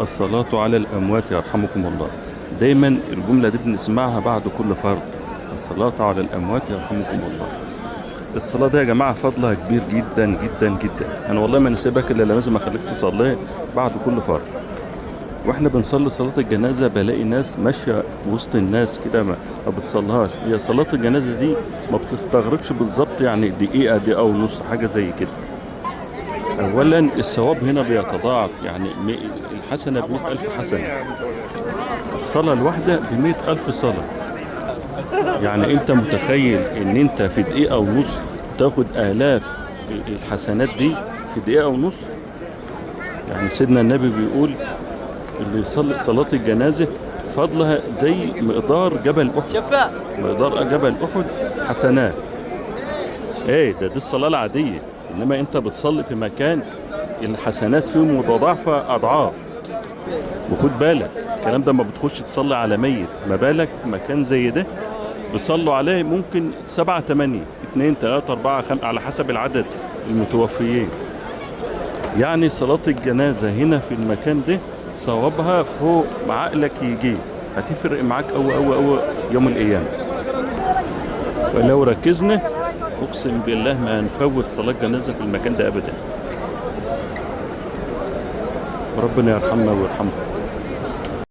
الصلاة على الأموات يرحمكم الله. دايما الجملة دي بنسمعها بعد كل فرض، الصلاة على الأموات يرحمكم الله. الصلاة دي يا جماعة فضلها كبير جدا جدا جدا. أنا والله ما نسيبك إلا لازم أخليك تصلي بعد كل فرض. واحنا بنصلي صلاة الجنازة بلاقي ناس ماشية وسط الناس كده ما بتصليهاش. هي صلاة الجنازة دي ما بتستغرقش بالظبط يعني دقيقة، دقيقة ونص، حاجة زي كده. أولا الثواب هنا بيتضاعف، يعني الحسنة ب100,000 حسنة، الصلاة الواحدة ب100,000 صلاة. يعني أنت متخيل إن أنت في دقيقة ونص تاخد آلاف الحسنات دي في دقيقة ونص؟ يعني سيدنا النبي بيقول اللي يصلي صلاة الجنازة فضلها زي مقدار جبل أحد، مقدار جبل أحد حسنات. إيه ده؟ دي الصلاة العادية، إنما أنت بتصلي في مكان الحسنات فيه متضاعفة أضعاف. وخد بالك الكلام ده ما بتخش تصلي على ميت، ما بالك مكان زي ده بيصلوا عليه ممكن 7 8 2 3 4 5 على حسب العدد المتوفيين. يعني صلاة الجنازة هنا في المكان ده ثوابها فوق عقلك يجي، هتفرق معاك أوي أوي أوي يوم القيامة. فلو ركزنا أقسم بالله ما هنفوت صلاة جنازة في المكان ده أبدا. ربنا يرحمنا ويرحمكم.